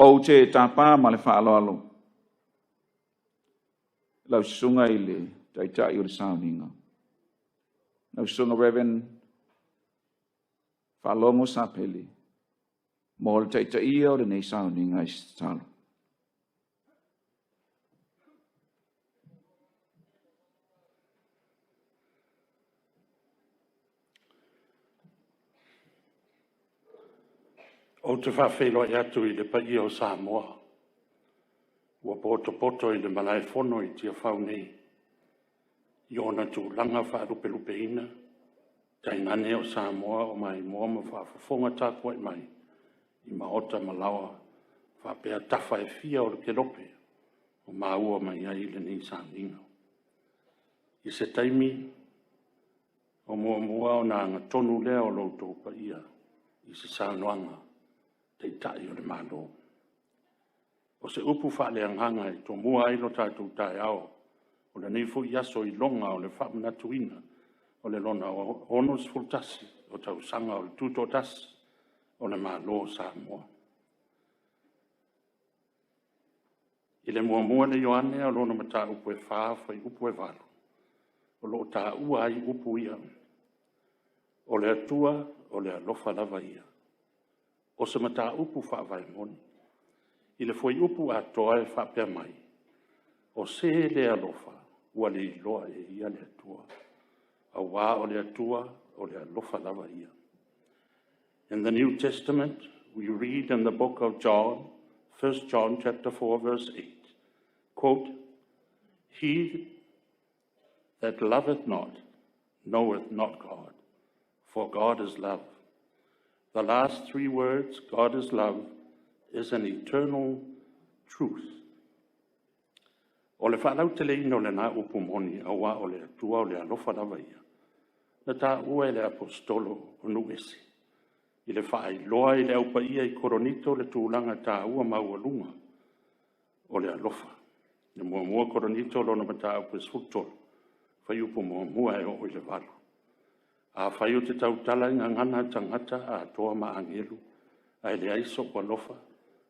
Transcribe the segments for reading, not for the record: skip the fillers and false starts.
Ou te tapa ma le faaaloalo lau Susuga i le Taitai o le Sauniga, lau Susuga Reverend Faalogo Sapele mo le taitaia o lenei sauniga i se tatalo. Ou te faafeiloai atu i le paia o Samoa ua potopoto i le Malaefono i Tiafau nei i ona tulaga faalupelupeina, tainane o Samoa o maimoa ma faafofoga tapuai mai i maota ma laoa faapea tafa e fia o le kelope ua maua mai ai lenei sauniga. I se taimi o muamua ona agatonu lea o lo outou paia i se saunoaga Taitai o le Malo. O se upu faaleagaga e tomua ai lo tatou taeao o lenei foi aso iloga o le faamanatuina o le lona 61 o tausaga o le Tutoatasi o le Malo o Samoa. I le 1 Ioane lona mataupu e 4 fuaiupu e 8, o lo o taua ai upu ia, “O le Atua o le alofa lava ia.” O se mataupu faavae moni. I le fuaiupu atoa e faapea mai, “O se le alofa, ua le iloa e ia le Atua, aua o le Atua o le alofa lava ia.” In the New Testament, we read in the book of John, 1 John chapter 4 verse 8, quote, “He that loveth not knoweth not God, for God is love.” The last three words, God is love, is an eternal truth. O le faalauteleina o lena upu moni, aua o le Atua o le alofa lava ia, na taua e le Aposetolo o nuu ese, i le faailoa i le Au Paia i Korinito le tulaga taua maualuga o le alofa. 1 Korinito lona mataupu e 13, fuaiupu 1 e oo i le 8. Afai ou te tautala i gagana a tagata atoa ma agelu ae leai sou alofa,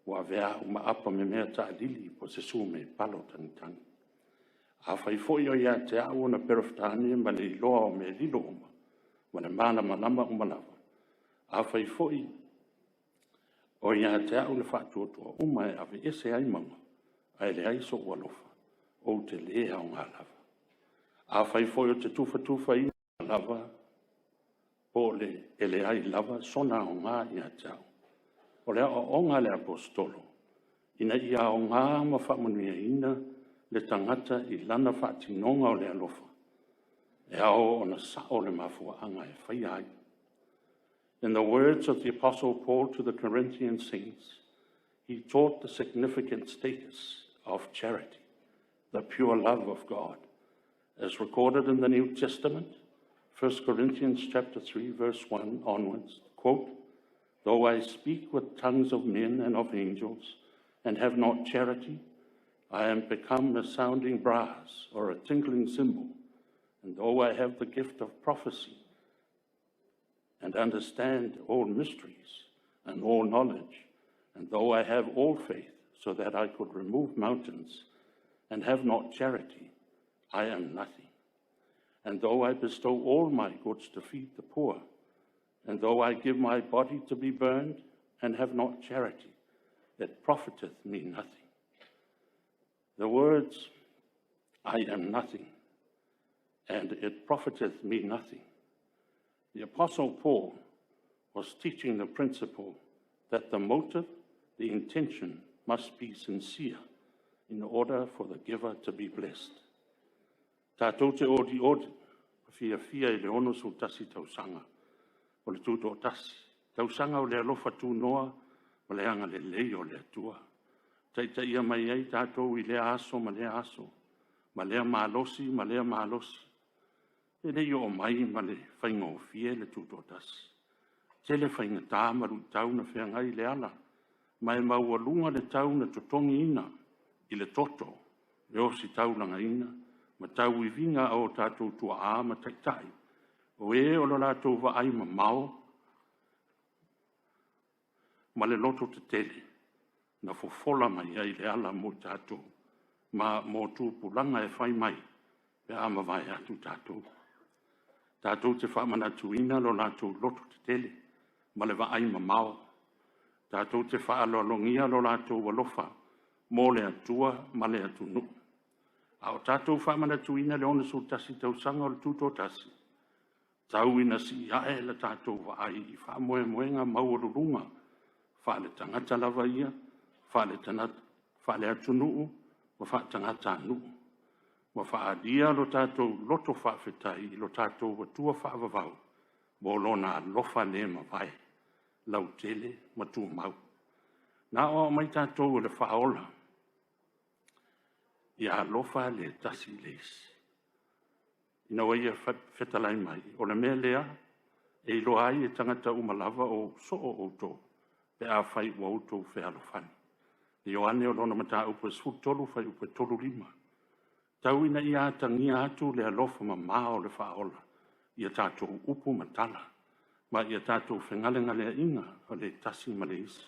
ua avea au ma apamemea taalili po o se sumepalo tagitagi. Afai foi o ia te au ona Peretania ma le iloa o mea lilo uma ma le malamalama uma lava, afai foi o ia te au le faatuatua uma e aveese ai mauga, ae leai sou alofa, ou te le aoga lava. Afai foi ou te tufatufaina lava po o le leai lava sona aoga ia te au. O le aoaoga a le Aposetolo, ina ia aoga ma faamanuiaina le tagata i lana faatinoga o le alofa, e ao ona sao le mafuaaga e faia ai. In the words of the Apostle Paul to the Corinthian saints, he taught the significant status of charity, the pure love of God, as recorded in the New Testament, 1 Corinthians chapter 3, verse 1 onwards, quote, “Though I speak with tongues of men and of angels, and have not charity, I am become a sounding brass or a tinkling cymbal. And though I have the gift of prophecy and understand all mysteries and all knowledge, and though I have all faith so that I could remove mountains, and have not charity, I am nothing. And though I bestow all my goods to feed the poor, and though I give my body to be burned, and have not charity, it profiteth me nothing.” The words, I am nothing, and it profiteth me nothing. The Apostle Paul was teaching the principle that the motive, the intention, must be sincere in order for the giver to be blessed. Tatou te odiodi ma fiafia i le 61 tausaga o le Tutoatasi, tausaga o le alofa tunoa ma le agalelei o le Atua, na taitaia mai ai tatou i lea aso ma lea aso, ma lea malosi ma lea malosi. E le i oo mai ma le faigofie le Tutoatasi. E tele faigata ma luitau na feagai i le ala, ma e maualuga le tau na totogiina i le toto, le ositaulagaina ma tauiviga a o tatou tuaa ma taitai, o e o le latou vaai mamao ma le loto tetele na fofola mai ai le ala mo tatou ma mo tupulaga e fai mai pe a mavae atu tatou. Tatou te faamanatuina lo latou loto tetele ma le vaai mamao. Tatou te faaaloalogia lo latou alofa mo le Atua ma le atunuu. A o tatou faamanatuina le 61 tausaga o le Tutoatasi, tau ina sii ae le tatou vaai i faamoemoega maualuluga faale-tagata lava ia, faale-atunuu ma faatagatanuu, ma faaalia lo tatou loto faafetai i lo tatou Atua faavavau mo Lona alofa le mavae, lautele ma tumau. Na aoao mai tatou e le Faaola, ia alofa le tasi i le isi, ina ua Ia fetalai mai, “O le mea lea e iloa ai e tagata uma lava o ou soo outou, pe afai ua outou fealofani.” Ioane 13 fuaiupu 35. Tau ina ia atagia atu le alofa mama o le Faaola i a tatou upu ma tala, ma ia tatou fegalegaleaiga o le tasi ma le isi.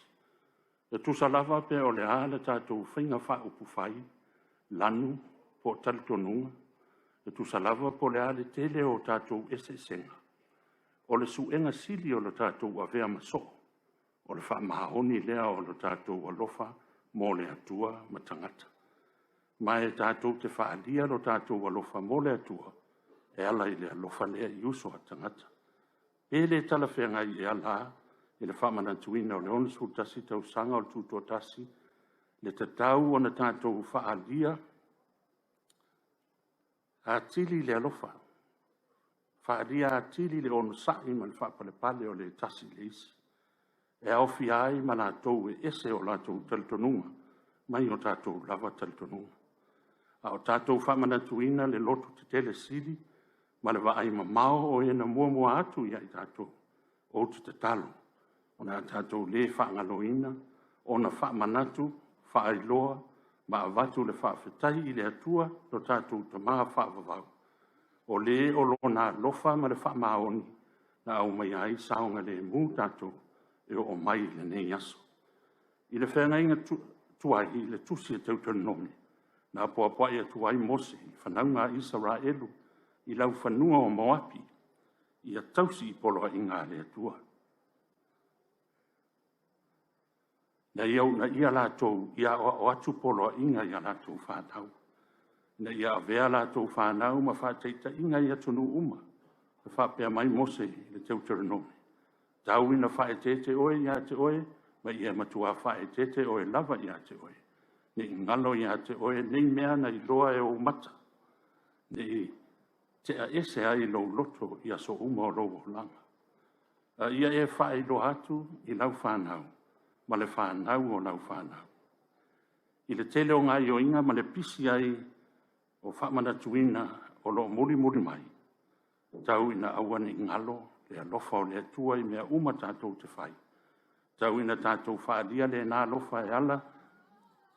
E tusa lava pe o le a le tatou faiga faaupufai, lanu po o talitonuga, e tusa lava po o le a le tele o tatou eseesega, o le suega sili o le tatou avea ma soo, o le faamaoni lea o le tatou alofa mo le Atua ma tagata. Ma e tatou te faaalia lo tatou alofa mo le Atua e ala i le alofa lea i uso a tagata. Pe le talafeagai ea la i le faamanatuina o le 61 tausaga o le Tutoatasi, le tatau ona tatou faaalia atili le alofa, faaalia atili le onosai ma le faapalepale o le tasi i le isi, e aofia ai ma latou e ese o latou talitonuga mai o tatou lava talitonuga. A o tatou faamanatuina le loto tetele sili ma le vaai mamao o e na muamua atu ia i tatou, ou te tatalo, o le a tatou le faagaloina ona faamanatu, faailoa ma avatu le faafetai i le Atua lo tatou Tama faavavau, o le o Lona alofa ma le faamaoni na aumaia ai saogalemu tatou e oo mai i lenei aso. I le feagaiga tuai i le tusi a Teutonomi, na apoapoai atu ai Mose i le fanauga a Isaraelu i laufanua o Moapi, ia tausi i poloaiga a le Atua, ina ia uunaia latou ia aoao atu poloaiga i a latou fanau, ina ia avea a latou fanau ma faataitaiga i atunuu uma. Na faapea mai Mose i le Teutonomi, tau ina faaeteete oe ia te oe, ma ia matua faaeteete oe lava ia te oe, ne i galo ia te oe nei mea na iloa e ou mata, ne i tea ese ai lou loto i aso uma o lou olaga. A ia e faailoa atu i lau fanau ma le fanau o lau fanau. I le tele o gaoioiga ma le pisi ai o faamanatuina o lo o mulimuli mai, tau ina aua ne i galo le alofa o le Atua i mea uma tatou te fai, tau ina tatou faaalia lena alofa e ala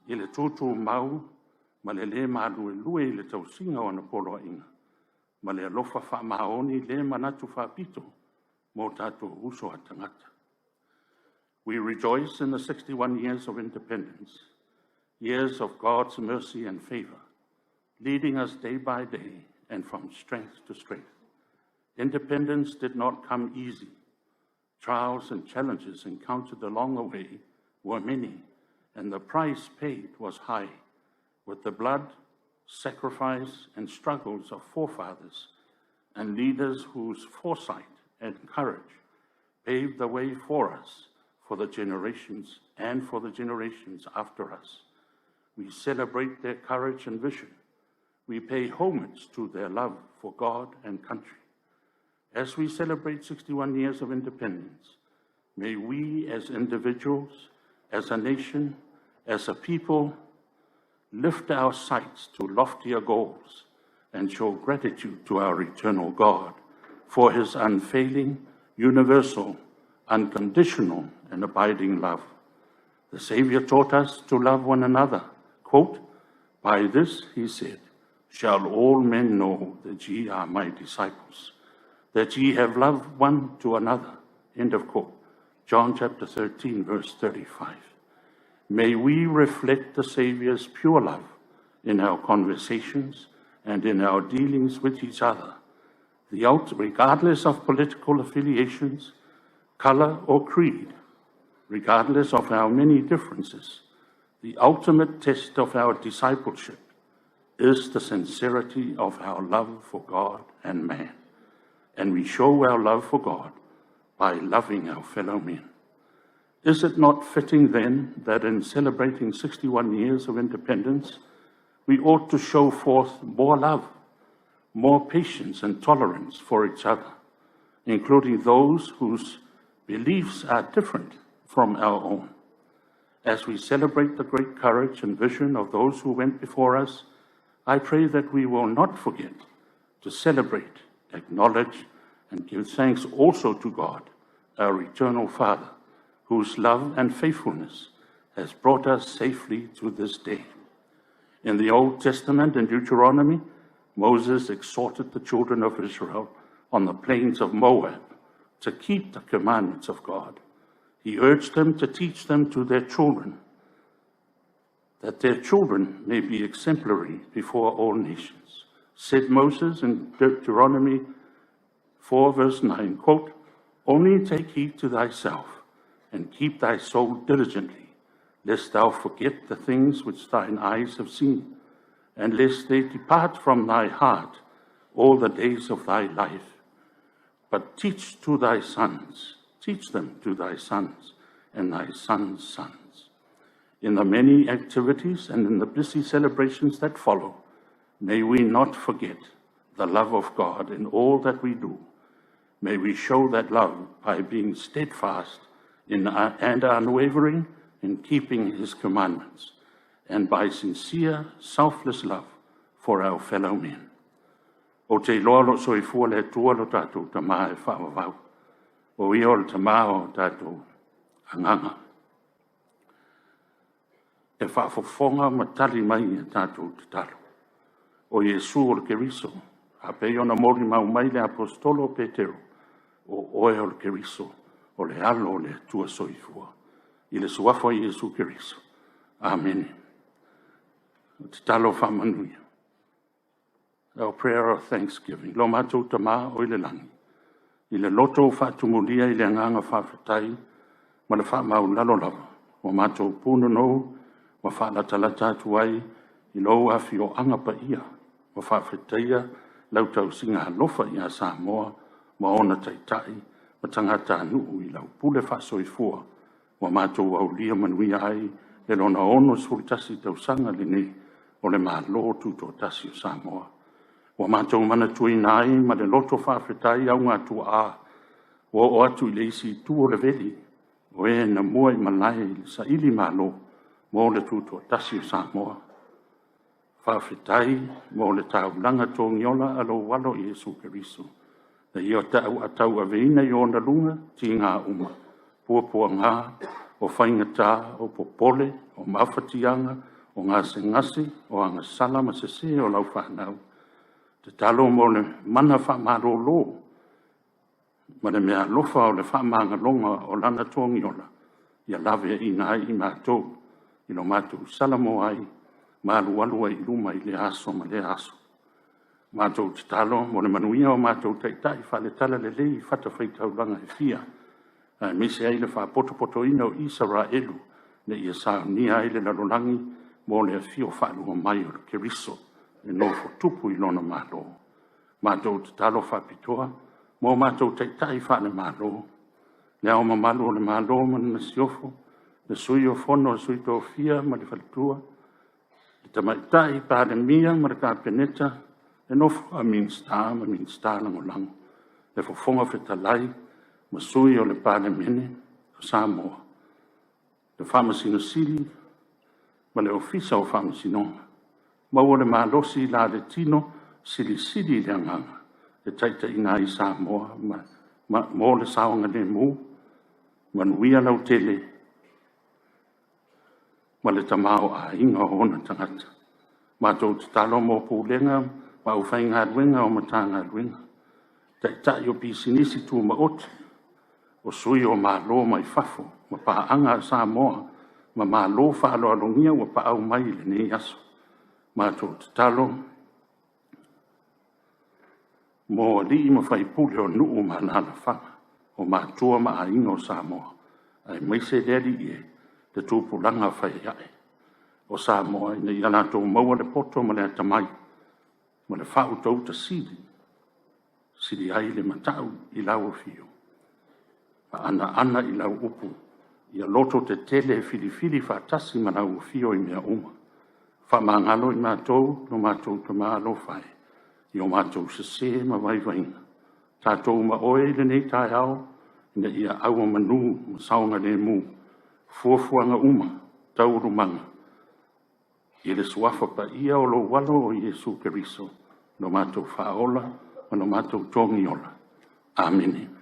i le tutumau ma le le maluelue i le tausiga o ana poloaiga ma le alofa faamaoni le manatu faapito mo tatou uso a tagata. We rejoice in the 61 years of independence, years of God's mercy and favor, leading us day by day and from strength to strength. Independence did not come easy. Trials and challenges encountered along the way were many, and the price paid was high, with the blood, sacrifice, and struggles of forefathers and leaders whose foresight and courage paved the way for us for the generations and for the generations after us. We celebrate their courage and vision. We pay homage to their love for God and country. As we celebrate 61 years of independence, may we as individuals, as a nation, as a people, lift our sights to loftier goals and show gratitude to our eternal God for his unfailing, universal, unconditional, and abiding love. The Savior taught us to love one another. Quote, By this, he said, shall all men know that ye are my disciples, that ye have love one to another. End of quote. John chapter 13, verse 35. May we reflect the Saviour's pure love in our conversations and in our dealings with each other, regardless of political affiliations, color, or creed, regardless of our many differences. The ultimate test of our discipleship is the sincerity of our love for God and man. And we show our love for God by loving our fellow men. Is it not fitting then that in celebrating 61 years of independence, we ought to show forth more love, more patience and tolerance for each other, including those whose beliefs are different from our own? As we celebrate the great courage and vision of those who went before us, I pray that we will not forget to celebrate, acknowledge, and give thanks also to God, our eternal Father, whose love and faithfulness has brought us safely to this day. In the Old Testament, in Deuteronomy, Moses exhorted the children of Israel on the plains of Moab to keep the commandments of God. He urged them to teach them to their children, that their children may be exemplary before all nations. Said Moses in Deuteronomy 4, verse 9, quote, Only take heed to thyself and keep thy soul diligently, lest thou forget the things which thine eyes have seen, and lest they depart from thy heart all the days of thy life. But teach to thy sons, teach them to thy sons, and thy sons' sons. In the many activities and in the busy celebrations that follow, may we not forget the love of God in all that we do. May we show that love by being steadfast in, and unwavering in keeping his commandments, and by sincere, selfless love for our fellow men. Ou te iloa o lo o soifua le Atua lo tatou Tama e faavavau. O ia o le Tama o tatou agaga. E faafofoga ma tali mai i a tatou tatalo. O Iesu o le Keriso, e pei ona molimau mai le Aposetolo o Petero, o oe o le Keriso, o le alo o le Atua Soifua. I le Suafa o Iesu Keriso. Amene. Tatalo faamanuia. Our prayer of thanksgiving. Lo matou Tama oi le lagi, i le loto faatumulia i le agaga faafetai ma le faamaualalo lava, ua matou punonou ma faalatalata atu ai i lou afioaga paia ma faafetaia lau tausiga alofa ia Samoa ma ona taitai ma tagatanuu i lau pule faasoifua ua matou aulia manuia ai le lona 61 tausaga lenei o le Malo Tutoatasi o Samoa. Ua matou manatuaina ai ma le loto faafetai augatuaa ua oo atu i le isi itu o le veli, o e na muaimalae i le sailimalo mo le Tutoatasi o Samoa. Faafetai mo le taulaga togiola a lou Alo o Iesu Keriso, na ia tauaveina i ona luga tiga uma, puapuaga, o faigata, o popole, o mafatiaga, o gasegase, o agasala ma sese o lau fanau. Tatalo mo le mana faamalolo ma le meaalofa o le faamagaloga o lana togiola, ia laveaiina ai i matou i lo matou salamo ai ma alualu ai i luma i lea aso ma lea aso. Matou tatalo mo le manuia o matou taitai faale-Talalelei i fatafaitaulaga e fia, aemaise ai le faapotopotoina o Isaraelu ina ia saunia ai le lalolagi mo le afio faalua mai o le Keriso e nofo tupu i lona Malo. Matou tatalo faapitoa mo matou taitai faale-Malo, Le Ao Mamalu o le Malo ma le Masiofo, le Sui o le Fono a Sui Tofia ma le Faletua, le Tamaitai Palemia ma le Kapeneta, le nofo a Minisita ma Minisita Lagolago, le Fofoga Fetalai ma sui o le Palemene o Samoa, le Faamasino Sili ma le Ofisa o Faamasinoga. Maua le malosi i le tino, silisili i le agaga e taitaiina ai Samoa mo le saogalemu, manuia lautele ma le tamaoaiga o ona tagata. Matou tatalo mo Pulega ma aufaigaluega o Matagaluega, Taitai o Pisinisi Tumaoti, o sui o Malo mai fafo ma paaga a Samoa. ma malo faaaloalogia ua paau mai i lenei aso. Matou tatalo mo alii ma faipule o nuu ma alaalafaga, o matua ma aiga o Samoa, aemaise le Alii e, le tupulaga fai ae o Samoa ina ia latou maua le poto ma le atamai ma le faautauta sili, e sili ai le matau i lau afio, faanoano i lau upu, ia lototetele e filifili faatasi ma lau afio i mea uma. Faamagalo i matou lo matou Tama alofa e i o matou sese ma vaivaiga, tatou ma oe i lenei taeao, ina ia auomanu ma saogalemu fuafuaga uma, taualumaga i le suafa paia o lou Alo o Iesu Keriso lo matou Faaola ma lo matou Togiola. Amene.